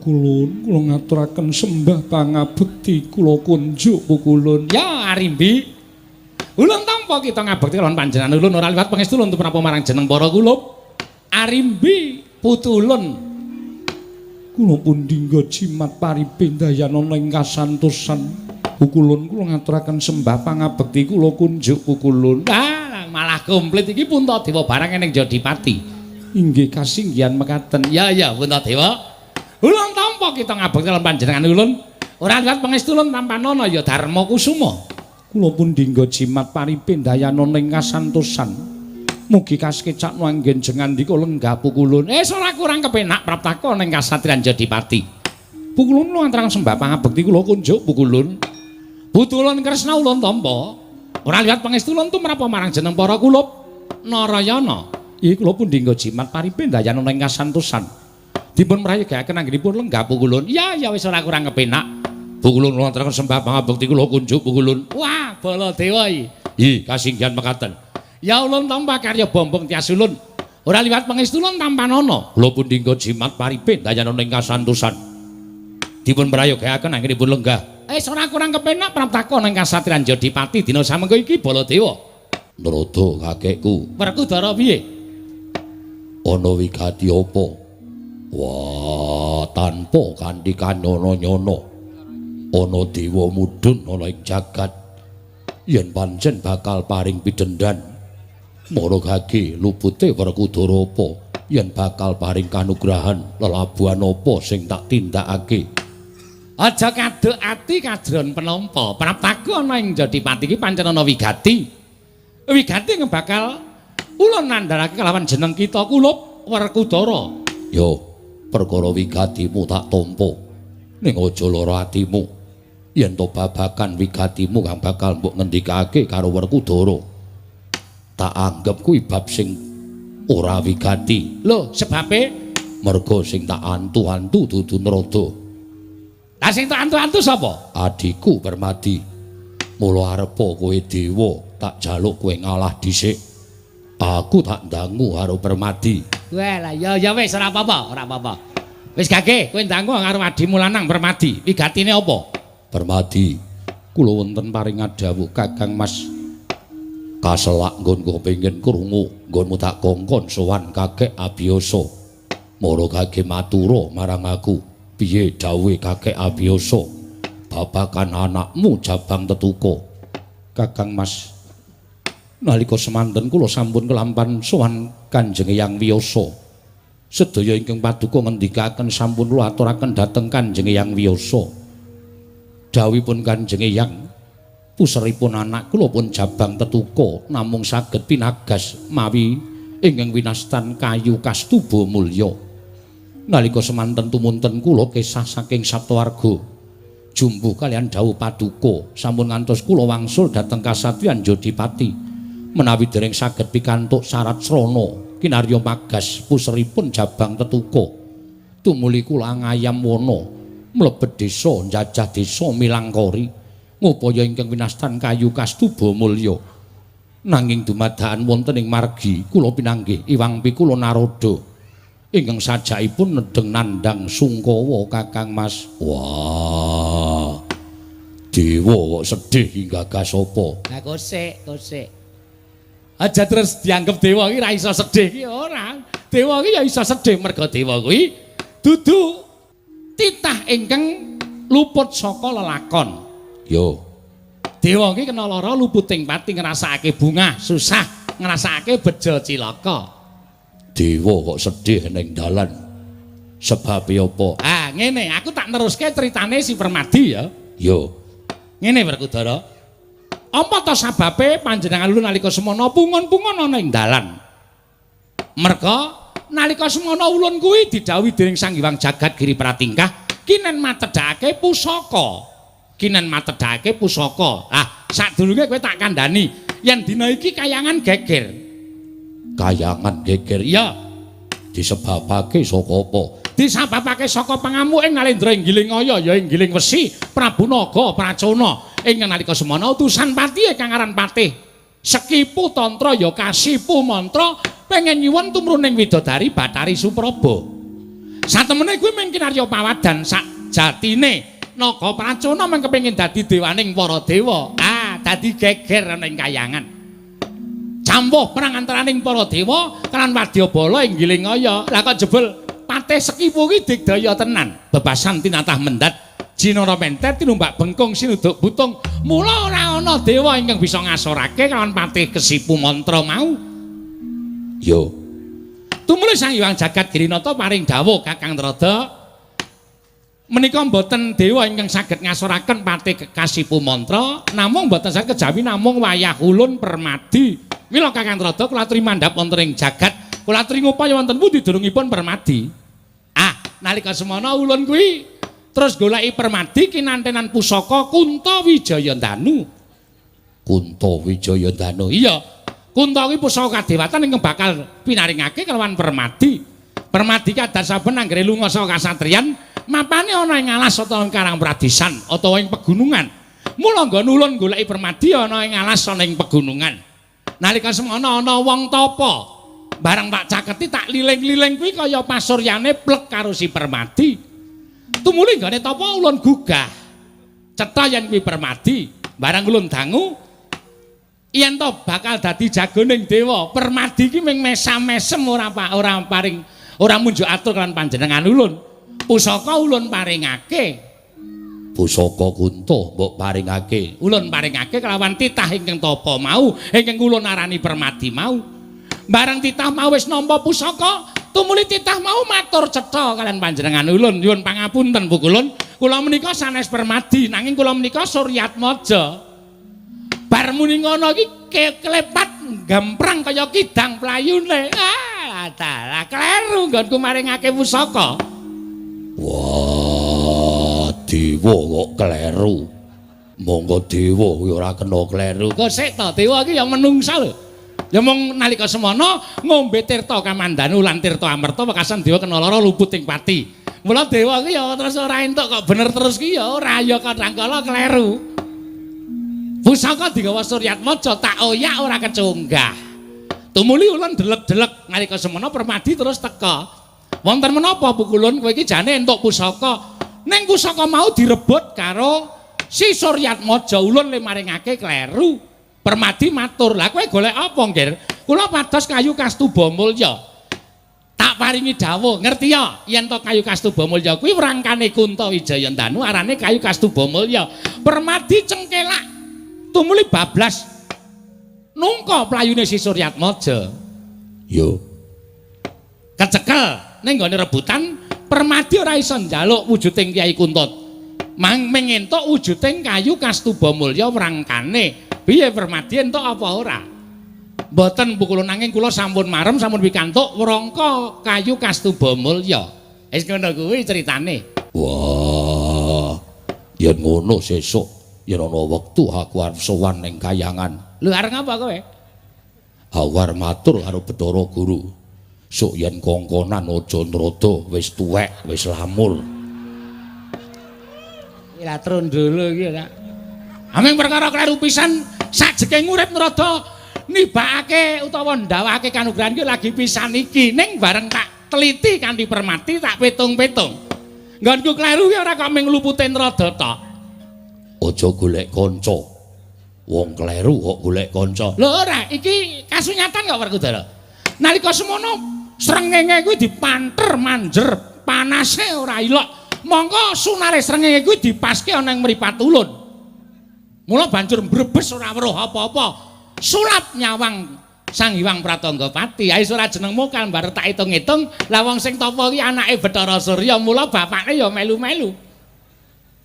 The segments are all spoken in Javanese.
Pukulun, kula ngaturaken sembah pangabekti kula kunjuk Pukulun. Ya Arimbi. Ulun tampa kita ngabekti kalawan panjenengan ulun ora liwat pangestu ulun tumrap marang jeneng para kulup. Arimbi putu ulun. Kula pun dingga jimat paripindayanana ing kasantosan. Pukulun, kula ngaturaken sembah pangabekti kula kunjuk Pukulun. Ah, malah komplit iki Puntadewa barang ning Jodipati. Inggih kasinggihan mekaten. Ya ya Puntadewa. Ulun tampa kita ngabekti kalawan panjenengan ulun. Ora liwat pangestu ulun tampanana ya Darma Kusuma. Kula pun dingga jimat paripindayanana ing kasantosan. Mugi kasekecakno anggen jengandika lenggah Pukulun. Eh ora kurang kepenak praptaka ning kasatriyan Jodipati. Pukulun, kula ngaturaken sembah pangabekti kula kunjuk Pukulun. Putu ulun Kresna ulun tampa. Ora liwat pangestu ulun tumrap marang jeneng para kulup Narayana. Ih, kula pun dingga jimat paripindayanana ing kasantosan. Dipun mrayogakaken anggenipun lenggah Pukulun. Ya ya wis ora kurang kepenak. Pukulun, kula ngaturaken sembah pangabekti kula kunjuk Pukulun. Wah, Baladewa iki. Ih, kasinggihan mekaten. Ya ulun tampa karya bombong tias ulun. Ora liwat pangestu ulun tampanana. Kula pun dingga jimat paripindayanana ing kasantosan. Dipun mrayogakaken anggenipun lenggah. Eh ora kurang kepenak praptaka ning kasatriyan Jodipati dina samengko iki Baladewa. Narada kakekku. Werkudara piye? Ana wigati apa? Wah, tanpa kanthi kanyono-nyono ana dewa mudhun ana ing jagat yen pancen bakal paring pidhendan. Mara gage lupute Werkudara apa yen bakal paring kanugrahan lelabuhan apa sing tak tindakake? Aja kaduk ati kajron penampa. Praptaku ana ing Jodipati iki pancen ana wigati. Wigati bakal ulun nandharake kelawan jeneng kita kulup Werkudara. Yo, perkara wigatimu tak tampa. Ning aja lara atimu. Yen to babagan wigatimu kang bakal mbok ngendikake karo Werkudara, tak anggep kuwi bab sing ora wigati. Lho, sebabe? Merga sing tak antu-antu dudu Narada. Lah sing tak antu-antu sapa? Adhiku Permadi. Mula arepa kowe dewa, tak jaluk kowe ngalah dhisik. Aku tak ndangu karo Permadi. Wah lah ya ya wis ora apa-apa, ora apa-apa. Wis gage, kowe ndangu karo adhimu lanang Permadi. Wigatine apa? Permadi, kula wonten paring dawuh Kakang Mas. Kaselak nggonku kepengin krungu, nggonmu tak kongkon sowan kakek Abiyasa. Mara gage matura marang aku, piye dawuhe kakek Abiyasa babagan anakmu Jabang Tetuka? Kakang Mas, nalika semanten kula sampun kelampan sowan Kanjeng Hyang Wiyasa. Sedaya ingkang paduka ngendikaken sampun kula aturaken dhateng Kanjeng Hyang Wiyasa. Dawuhipun Kanjeng Hyang, puseripun anak kula pun Jabang Tetuka namung saged pinagas mawi ingkang winastan kayu kastuba mulya. Nalika semanten tumunten kula kesah saking Saptawarga jumbuh kalian dawuh paduka sampun ngantos kula wangsul dhateng kasatriyan Jodipati. Menawi dereng saged pikantuk syarat srana kinarya magas puseripun Jabang Tetuka, tumuli kula ngayam wana mlebet desa njajah desa Milangkori ngupaya ingkang winastan kayu kastuba mulya. Nanging dumadakan wonten ing margi kula pinanggih iwang pikula Narada ingkang sajakipun nedheng nandhang sungkawa Kakang Mas. Wah, dewa kok sedih hingga gagas apa? Lah kosek, kosek. Aja terus dianggep dewa iki ra iso sedih iki ora. Dewa iki ya iso sedih merga dewa kuwi dudu titah ingkang luput saka lelakon. Yo. Dewa iki kena lara luputing pati ngrasakake bungah, susah, ngrasakake bejo cilaka. Dewa kok sedih ning dalan. Sebabe apa? Ah, ngene, aku tak neruske critane si Permadi ya. Yo. Ngene Werkudara. Apa ta sababe panjenengan ulun nalika semana pungun-pungun ana ing dalan? Merga nalika semana ulun kuwi didhawuhi dening Sang Hyang Jagat Giri Pratingkah kinen matedhake pusaka. Kinen matedhake pusaka. Ah, sadurunge kowe tak kandhani yen dina iki kayangan geger. Kayangan geger? Iya. Disebabake saka apa? Disebabake saka pangamuke Nalendra Inggiling Aya ya Inggiling Wesi Prabu Naga Pracona. Ing nalika semana utusan patihe kang aran Patih Sekipu Tantra ya Kasipu Mantra pengen nyuwun tumruning widodari Bathari Supraba. Satemene kuwi mung kinarya pawadan sak jatine Naga Pracona mung kepengin dadi dewaning para dewa. Ah, dadi geger ana ing kayangan. Campuh perang antaraning para dewa kelan wadyabala ing Gilingaya. Lah kok jebul Patih Sekipu ki digdaya tenan. Bebasan tinatah mendhat Jinara menter tinumbak bengkung sinuduk butung. Mula ora ana dewa ingkang bisa ngasorake kelawan Patih Kesipu Mantra mau. Yo. Tumuli Sang Hyang Jagat Girinata paring dawuh Kakang Trada, menika mboten dewa ingkang saged ngasoraken Patih Kasipu Mantra, namung mboten saged kejawi namung wayah ulun Permadi. Mila Kakang Trada kula aturi mandhap wonten ing jagat, kula aturi ngupaya wonten pundi durungipun Permadi. Ah, nalika semana ulun kuwi terus goleki Permadi kinantenan pusaka Kunta Wijayandanu. Kunta Wijayandanu. Iya. Kunta kuwi pusaka kadewatan ingkang bakal pinaringake kelawan Permadi. Permadi kadar saben anggere lunga saka kasatriyan, mapane ana ing alas utawa ing karang pradisan utawa ing pegunungan. Mula nggon ulun goleki Permadi ana ing alas ana ing pegunungan. Nalika semana ana wong tapa, bareng tak caketi tak liling-liling kuwi kaya pasuryane plek karo si Permadi. Tumuli nggone tapa ulun gugah. Cetha yen kuwi Permadi, bareng ulun dangu yen to bakal dadi jagoning dewa. Permadi iki mung mesam-mesem ora ora paring ora munjuk atur kan panjenengan ulun. Pusaka ulun paringake. Pusaka Kunta mbok paringake. Ulun paringake kelawan titah ingkang tapa mau, ingkang ulun arani Permadi mau. Bareng titah mau wis nampa pusaka, tumuli titah mau matur cetha kalian panjenengan ulun, nyuwun pangapunten Bu Kulun, kula menika sanes Permadi, nanging kula menika Suryatmaja. Bar muni ngono iki klepat gamprang kaya kidang playune. Ah, dalah kleru nggonku maringake pusaka. Wah, dewa kok kleru. Monggo dewa kuwi ora kena kleru. Kok sik to, dewa iki ya menungsa lho. Ya mung nalika semana ngombe tirta kamandanu lan tirta amerta wekasan dewa kena lara luput ing pati. Mula dewa iki ya terus ora entuk kok bener terus ki ya ora ya kadang kala kleru. Pusaka digawa Suryatmaja tak oyak ora kecunggah. Tumuli ulun delek-delek nalika semana Permadi terus teka. Wonten menapa Pukulun kowe iki jane entuk pusaka. Ning pusaka mau direbut karo si Suryatmaja ulun le maringake kleru. Permadi matur, "Lah kowe golek apa, Nggir?" "Kula pados kayu Kastuba Mulya." Tak paringi dawuh, ngerti ya? Yen to kayu Kastuba Mulya kuwi wrangkane Kunta Wijayandanu arane kayu Kastuba Mulya. Permadi cengkelak tumuli bablas nungka playune si Suryatmaja. Yo. Kecekel ning nggone rebutan, Permadi ora iso njaluk wujuding Kyai Kunta. Mang mengentuk wujuding kayu Kastuba Mulya wrangkane. Piye Permadi entuk apa ora? Mboten pukulun nanging kula sampun marem sampun pikantuk wrangka kayu Kastuba Mulya. Wis ngono kuwi critane. Wah. Yen ngono sesuk yen ana wektu aku arep sowan ning kayangan. Lho arep ngapa kowe? Aku arep matur karo Bathara Guru. Sok yen kongkonan aja nrada wis tuwek, wis lamur. Iki lah trondolo iki ora. Aming perkara kleru pisan sajeke urip nrada nibakake utawa ndawake kanugrahan ki lagi pisan iki ning bareng tak teliti kanthi Permadi tak petung-petung. Nggonku kleru ki ora kok ming lupute nrada tok. Aja golek kanca. Wong kleru kok golek kanca. Lho ora, iki kasunyatan kok Werkudara. Nalika semono srengenge kuwi dipanter manjer, panase ora ilok. Mongko sunare srengenge kuwi dipaske ana ing mripat ulun. Mula banjur mbrebes ora weruh apa-apa. Sulap nyawang Sang Hyang Pratanggapati. Ae ora jenengmu kan bar tak hitung-hitung, lah wong sing tapa ki anake Bathara Surya, mula bapakne ya melu-melu.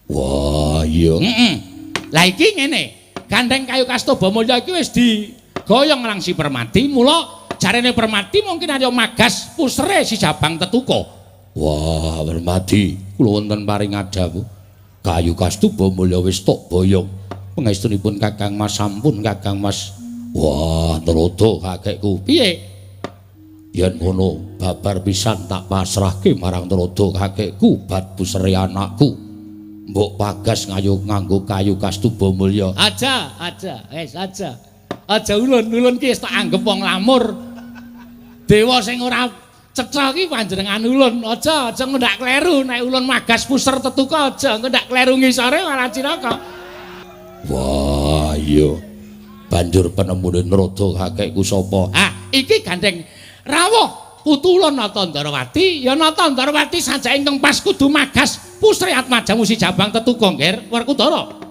Wah, iya. Heeh. Lah iki ngene, gandeng kayu Kastuba Mulya iki wis digoyong lang si Permadi, mula jarene Permadi mungkin arya magas pusere si Jabang Tetuka. Wah, Permadi, kula wonten paring dawuh. Kayu Kastuba Mulya wis tok boyong. Pangestunipun Kakang Mas sampun Kakang Mas. Wah, nrada kakekku. Piye? Yen ngono babar pisan tak pasrahke marang nrada kakekku bat pusere anakku. Mbok pagas ngayu nganggo kayu Kastuba Mulya. Aja, aja, wis aja. Aja ulun-ulun ki wis tak anggep wong lamur. Dewa sing ora Cetha ki panjenengan ulun, aja aja ngendak kleru nek ulun magas puser tetuka aja ngendak kleru ngisore malah cilaka. Wah, iya. Banjur penemune Narada kakekku sapa? Ah, iki gandeng rawuh putu ulun Nata Ndarawati, ya Nata Ndarawati sajake ingkang pas kudu magas pusri atmajamu si Jabang tetuka, Ngger Werkudara.